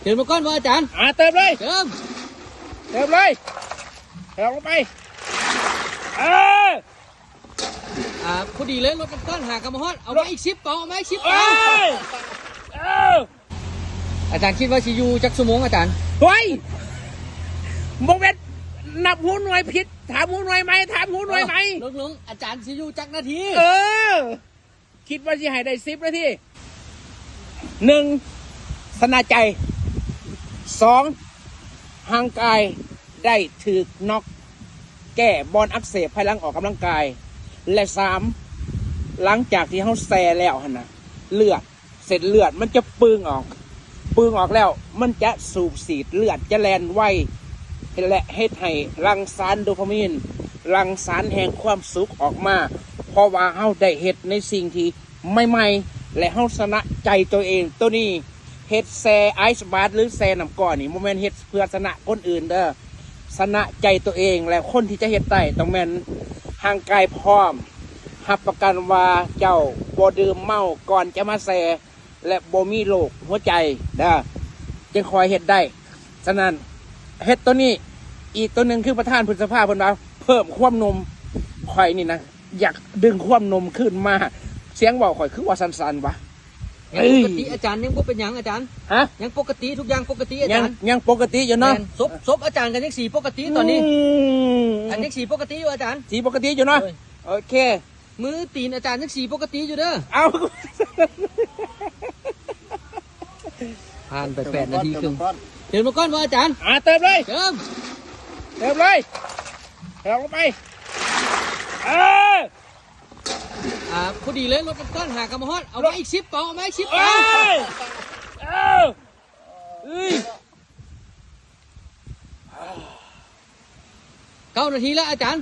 ເຕີມມາກ່ອນບໍ່ອາຈານ? ອ່າ ເຕີມເລີຍ ເຕີມ ເຕີມເລີຍ ເຕີມລົງໄປ. ເອີ ອ່າ ພໍດີເລີຍ ລົດນ້ຳຕານຫາກໍມາຮອດ. ເອົາມາອີກສິບເປົາ ເອົາມາອີກສິບເປົາ. ເອີ ເອີ ອາຈານຄິດວ່າຊິຢູ່ຈັກຊົ່ວໂມງອາຈານ? ໂອ້ຍ ບໍ່ແມ່ນນັບຫົວໜ່ວຍຜິດ ຖາມຫົວໜ່ວຍໃໝ່ ຖາມຫົວໜ່ວຍໃໝ່. ເອີ ລົງໆ ອາຈານຊິຢູ່ຈັກນາທີ? ເອີ ຄິດວ່າຊິໃຫ້ໄດ້ສິບນາທີ. ໜຶ່ງ ຊະນະໃຈ, ສອງ ຮ່າງກາຍໄດ້ຖືກນັອກ ແກ້ບ່ອນອັກເສບພາຍຫຼັງອອກກຳລັງກາຍ ແລະ ສາມ ຫຼັງຈາກທີ່ເຮົາແຊ່ແລ້ວຫັ້ນນະ ເລືອດ ເສັ້ນເລືອດມັນຈະປຶງອອກ ປຶງອອກແລ້ວ ມັນຈະສູບສີດ ເລືອດຈະແລ່ນໄວ ແລະ ເຮັດໃຫ້ຫຼັ່ງສານໂດປາມີນ ຫຼັ່ງສານແຫ່ງຄວາມສຸກອອກມາ ເພາະວ່າເຮົາໄດ້ເຮັດໃນສິ່ງທີ່ໃໝ່ໆ ແລະ ເຮົາຊະນະໃຈຕົວເອງ. ໂຕນີ້ເຮັດແຊ່ໄອສບາດ ຫຼື ແຊ່ນ້ຳກ້ອນນີ້ ບໍ່ແມ່ນເຮັດເພື່ອຊະນະຄົນອື່ນເດີ້ ຊະນະໃຈຕົວເອງ ແລະ ຄົນທີ່ຈະເຮັດໄດ້ຕ້ອງແມ່ນຮ່າງກາຍພ້ອມ ຮັບປະກັນວ່າເຈົ້າບໍ່ດື່ມເມົາກ່ອນຈະມາແຊ່ ແລະ ບໍ່ມີໂລກຫົວໃຈເດີ້ ຈຶ່ງຄ່ອຍເຮັດໄດ້. ສະນັ້ນ ເຮັດໂຕນີ້. ອີກໂຕໜຶ່ງຄືປະທານພຶດສະພາເພິ່ນວ່າເພີ່ມຄວາມໜຸ່ມ. ຂ້ອຍນີ້ນະ ຢາກດຶງຄວາມໜຸ່ມຄືນມາ. ສຽງເວົ້າຂ້ອຍຄືວ່າສັ່ນໆຫວະ? ຍັງປົກກະຕິ ເອີຍ ອາຈານ ຍັງບໍ່ເປັນຫຍັງອາຈານ. ຮະ? ຍັງປົກກະຕິ ທຸກຢ່າງປົກກະຕິອາຈານ. ຍັງ ຍັງປົກກະຕິຢູ່ເນາະ. ແມ່ນ ສົບ ສົບອາຈານກໍຍັງສີປົກກະຕິຕອນນີ້. ອືມ ອັນຍັງສີປົກກະຕິຢູ່ອາຈານ ສີປົກກະຕິຢູ່ເນາະ. ໂດຍ ໂອເຄ ມືຕີນອາຈານຍັງສີປົກກະຕິຢູ່ເດີ້. ເອົາ ຜ່ານໄປແປດນາທີເຄິ່ງ. ເຕີມມາກ່ອນບໍ່ອາຈານ? ອ່າ ເຕີມເລີຍ ເຕີມ ເຕີມເລີຍ ເຕີມລົງໄປ. ເອີ ອ່າ ພໍດີເລີຍ ລົດນ້ຳຕານຫາກໍມາຮອດ. ເອົາມາອີກສິບເປົາ ເອົາມາອີກສິບເປົາ. ເອີ ເອີ ເອີຍ ເກົ້ານາທີແລ້ວອາຈານ.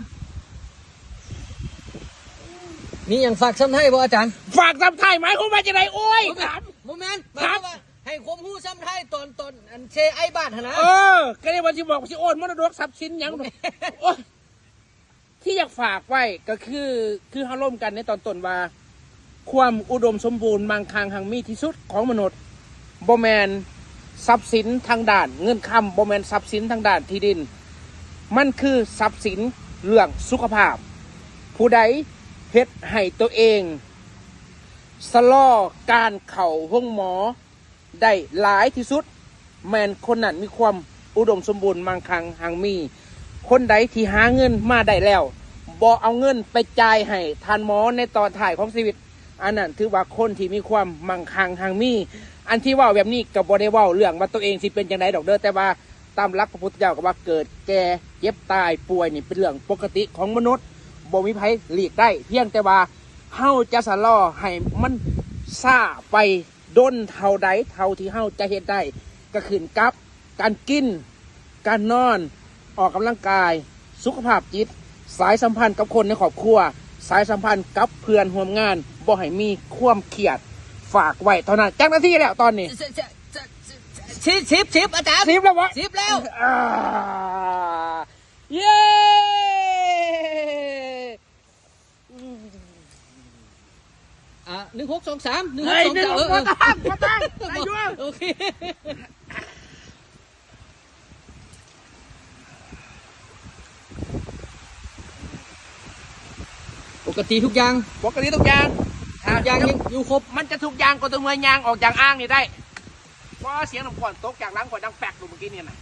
ມີຫຍັງຝາກສ່ຳທ້າຍບໍ່ອາຈານ? ຝາກສ່ຳທ້າຍໝາຍຄວາມວ່າຈັ່ງໃດ? ໂອ້ຍ ບໍ່ແມ່ນ ບໍ່ແມ່ນ ໝາຍຄວາມວ່າໃຫ້ຄວາມຮູ້ສ່ຳທ້າຍຕອນ ຕອນອັນເຊໄອບາດຫັ້ນນະ. ເອີ ກໍເລີຍວ່າຊິບອກຊິໂອນມໍລະດົກຊັບສິນຫຍັງ. ໂອ້ຍ ທີ່ຢາກຝາກໄວ້ກໍຄື ຄືເຮົາລົມກັນໃນຕອນຕົ້ນວ່າ ຄວາມອຸດົມສົມບູນມັ່ງຄັ່ງຮັ່ງມີທີ່ສຸດຂອງມະນຸດ ບໍ່ແມ່ນຊັບສິນທາງດ້ານເງິນຄຳ, ບໍ່ແມ່ນຊັບສິນທາງດ້ານທີ່ດິນ, ມັນຄືຊັບສິນເລື່ອງສຸຂະພາບ. ຜູ້ໃດເຮັດໃຫ້ຕົວເອງຊະລໍການເຂົ້າໂຮງໝໍ ໄດ້ຫຼາຍທີ່ສຸດ ແມ່ນຄົນນັ້ນມີຄວາມອຸດົມສົມບູນມັ່ງຄັ່ງຮັ່ງມີ. ຄົນໃດທີ່ຫາເງິນມາໄດ້ແລ້ວ ບໍ່ເອົາເງິນໄປຈ່າຍໃຫ້ທ່ານໝໍໃນຕອນທ້າຍຂອງຊີວິດ, ອັນນັ້ນຖືວ່າຄົນທີ່ມີຄວາມມັ່ງຄັ່ງຮັ່ງມີ. ອັນທີ່ເວົ້າແບບນີ້ກໍບໍ່ໄດ້ເວົ້າເລື່ອງວ່າຕົວເອງຊິເປັນຈັ່ງໃດດອກເດີ້, ແຕ່ວ່າຕາມຫຼັກພະພຸດທະເຈົ້າກໍວ່າເກີດ ແກ່ ເຈັບ ຕາຍ ປ່ວຍນີ້ເປັນເລື່ອງປົກກະຕິຂອງມະນຸດ, ບໍ່ມີໃຜຫຼີກໄດ້, ພຽງແຕ່ວ່າເຮົາຈະຊະລໍໃຫ້ມັນຊ້າໄປ ດົນເທົ່າໃດເທົ່າທີ່ເຮົາຈະເຮັດໄດ້ ກໍຂຶ້ນກັບການກິນ, ການນອນ, ອອກກຳລັງກາຍ, ສຸຂະພາບຈິດ, ສາຍສຳພັນກັບຄົນໃນຄອບຄົວ, ສາຍສຳພັນກັບເພື່ອນຮ່ວມງານ, ບໍ່ໃຫ້ມີຄວາມຄຽດ. ຝາກໄວ້ເທົ່ານັ້ນ. ຈັກນາທີແລ້ວຕອນນີ້? ສິບ ສິບ ສິບ ອາຈານ. ສິບແລ້ວບໍ່? ສິບແລ້ວ. ອ່າ ເຢ້! ອ່າ ໜຶ່ງຫົກສອງສາມ ໜຶ່ງຫົກສອງສາມ. ເອີ ບໍ່ຕ້ອງ ບໍ່ຕ້ອງ ໄດ້ຢູ່. ໂອເຄ ປົກກະຕິທຸກຢ່າງ ປົກກະຕິທຸກຢ່າງ ທຸກຢ່າງຍັງຢູ່ຄົບ. ມັນຈະທຸກຢ່າງກໍຕໍ່ເມື່ອຍ່າງອອກຈາກອ່າງນີ້ໄດ້. ບໍ່ ສຽງນ້ຳກ້ອນຕົກຈາກຫຼັງຂ້ອຍດັງແປັກຢູ່ເມື່ອກີ້ນີ້ນະ.